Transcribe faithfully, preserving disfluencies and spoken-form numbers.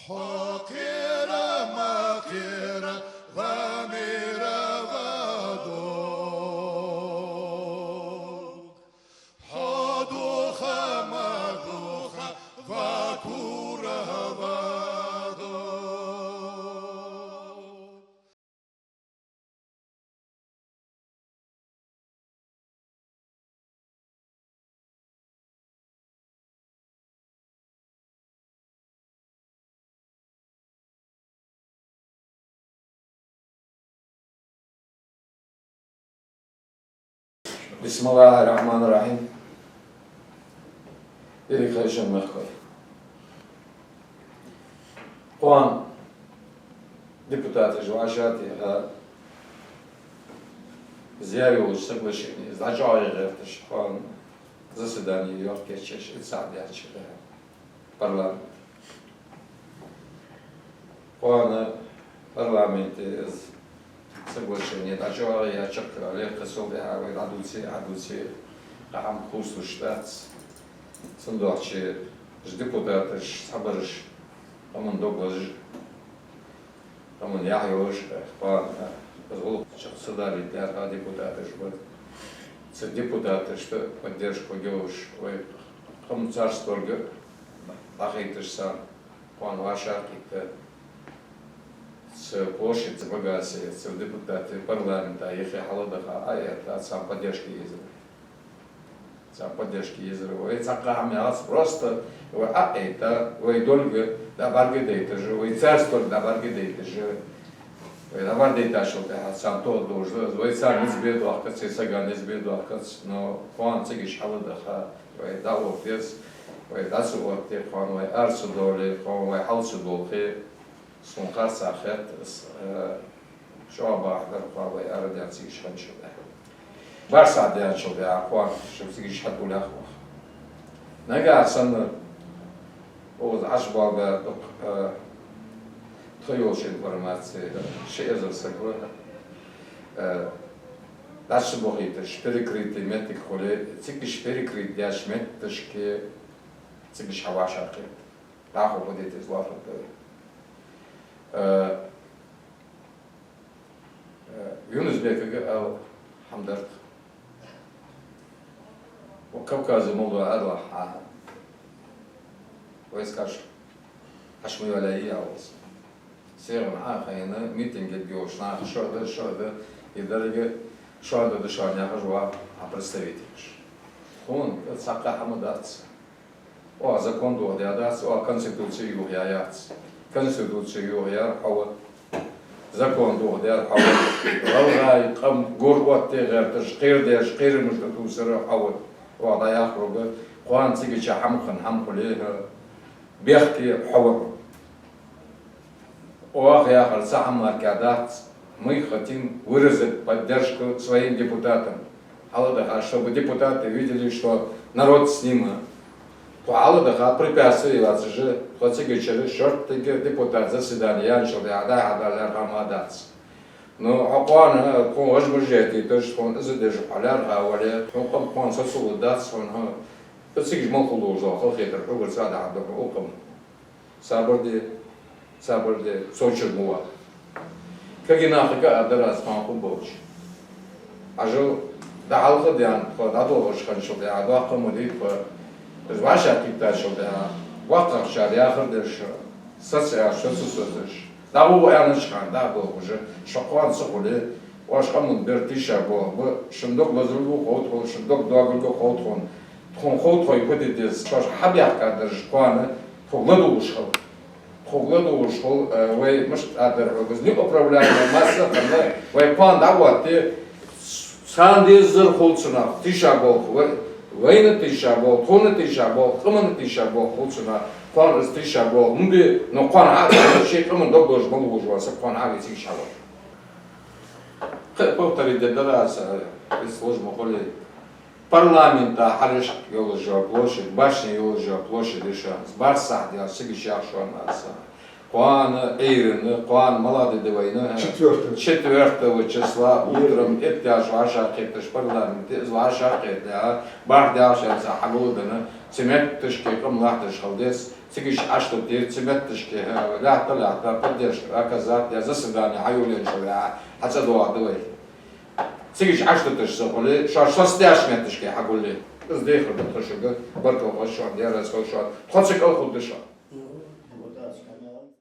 Хьо кхера ма кхера, ва мера ва дог. Хьо духа ма духа, ва кура ва дог. بسم الله الرحمن الرحيم. Деррига хайшан мехкахой. Кхоана депутаташ вӀашагӀтеха зяр йолаш соглашени, из дӀачӀоагӀъе гӀерташ, кхоана заседани йоах кийчъеш, итт сахьат даьнначул тӀехьагӀа парламента. Кхоана парламенте из соглашени дӀачӀоагӀъе яьча, кхы лаьрххӀа сел дехьа вай дӀадувце, Ӏадувце, кхы хӀама хувцалуш дац. Цудухьа уж депутаташ, цхьабараш, къаман дог лазаш, къаман яхь йолаш, кхоана из гӀулакх чакх ца далийта лаьрхӀа депутаташ бар. Цу депутаташта поддержка йолаш, вай къам царца долга дӀахайташ санна, кхоана вӀашагӀкхийтта, цу площадь, цу багасе, цу депутатий парламента юхе хьалдаха, а это, царна поддержка езар. Царна поддержка езар. Вай цхьаккха хӀама яц, просто вай а это, вай долга дӀабӀаргадайташ, вай царца долга дӀабӀаргадайташ, вай дӀабӀаргадайтачул тӀехьагӀа царна тоъал долаш да, вай царна низ бе доахкац, е сага низ бе доахкац, но кхоана цига уж хьалдаха, вай дӀаоттаде деза, вай дӀа ца оттаде, кхоана вай ара ца довле, кхоана вай хьал ца долхе, сона харцахьа хет, из, э, чӀоагӀа бахьа дар кхоана вай арадаьнна цига уж хинначул тӀехьагӀа. БархӀ сахьат даьнначул тӀехьагӀа кхоана шо цига уж хьатӀадуллаьхар. Нагахьа санна укхаза Ӏаш боалабаь дукха, э, тха йолча информаци, ши эзар саг ва, э, дӀа ца бохийташ, перекрытый моттиг хуле, цига уж перекрыть даьча моттигашка цига уж хьавӀашагӀкхийтта. ДӀахо подеть из лоархӀаргда вай. Э, э, Юнус-Бекага ала хӀама дар тха. Укх Кавказе мел дола аралахь, вай скажем, хьаш ма йоалае, я алас. Сегъа Ӏохайна митинг ергйолаш нах шо а да, шо а да, и деррига шоана да, шоана яхаш ва хьа представителаш. Тхона цхьаккха хӀама дац. Оаха закон дохадаь дац, оаха Конституци йохаяь яц. Конституци йохаяьр хьо ва. Закон дохадаьр хьо ва. ГӀалгӀай къам гур оттаде гӀерташ, кхерадеш, кхерамаш тӀатувсар хьо ва. Оаха дӀаяхарга, кхоана цига чу хӀама хинна хӀама хуле, бехке хьо ва. Оаха яхар цхьа хӀама мара дац, мы хотим выразить поддержку своим депутатам. Хьалдаха, чтобы депутаты видели, что народ с ними. Тхо хьалдаха препятствие йоацаш, тхо цига чура шорттига депутат заседани яьнначул тӀехьагӀа дӀа-хьа дала лаьрхӀа хӀама дац. Ну, хьо кхоана, тхона гӀаж-маж яйтийташ, тхона из деш хьо лаьрхӀа вале, тхона къам кхоана соцалургдац, тхона хьо цига уж мел хулаш дола халахетар хьогара цӀа дахьаргда хьона укх къаман. Сабар де, сабар де, цу чура ма вала. Кагий нахага а аргдар аз, кхоана хургболча. Ӏажал дӀахьалха даьнна, тхо дӀадоагӀаш хинначул тӀехьагӀа, доккха ма дий тхо, из вӀашагӀкхийттачул тӀехьагӀа, боккхагӀчар яхар деш, соцаяьлча соцаеш, дӀагӀо аьннача хана дӀа а доагӀаш, шо кхоана ца хуле, оаш къаман бер тийша болх ба, шун дог лазалга хов тхона, шун дог доагалга хов тхона. Тхона хов тхоай фу де деза, шоаш хьабаьхкараш кхоана тхога ладувгӀаш хила. Тхога ладувгӀаш хила, э, вай мишта аргдар хьога, из неуправляемая масса хинна, вай кхоана дӀаоттаде, царна дезар хул цунах тийша болх, вай, вайна тийша болх, тхона тийша болх, къаманна тийша болх хул цунах, кхоана из тийша болх ма бий, но кхоана хьа а, ший къаман дог лазаш мел вужа вар саг кхоана хьа а вецигаш хьавар. Кхы а повторить де дар аз, э, из луш ма хулий. Парламента хьалхашка йолаш йола площадь, башня йолаш йола площадь я шоана. БархӀ сахьат даьлча цига уж я шоана аз. Кхоана Ӏуйранна, кхоана мала ди да вайна? Четвёртого. Четвёртого числа утром итт даьлча вӀашагӀкхийтташ парламенте, из вӀашагӀкхийтта, бархӀ даьлча цхьа хьагулденна, цу метташка къам латташ хила деза. Цига уж Ӏочудутар, цу метташка, э, лаьтта-лаьтта поддержка оказать е заседани хьайолаенначул тӀехьагӀа хьацӀадоагӀаргда вай. Цига уж Ӏочудуташ ца хуле, шоаш соцадаьча метташка хьагулъе. Из дехар да тхо шуга, баркал хьош шоана, Даьла раьза хилва шоана. Тхо ца кӀалхургда шоана.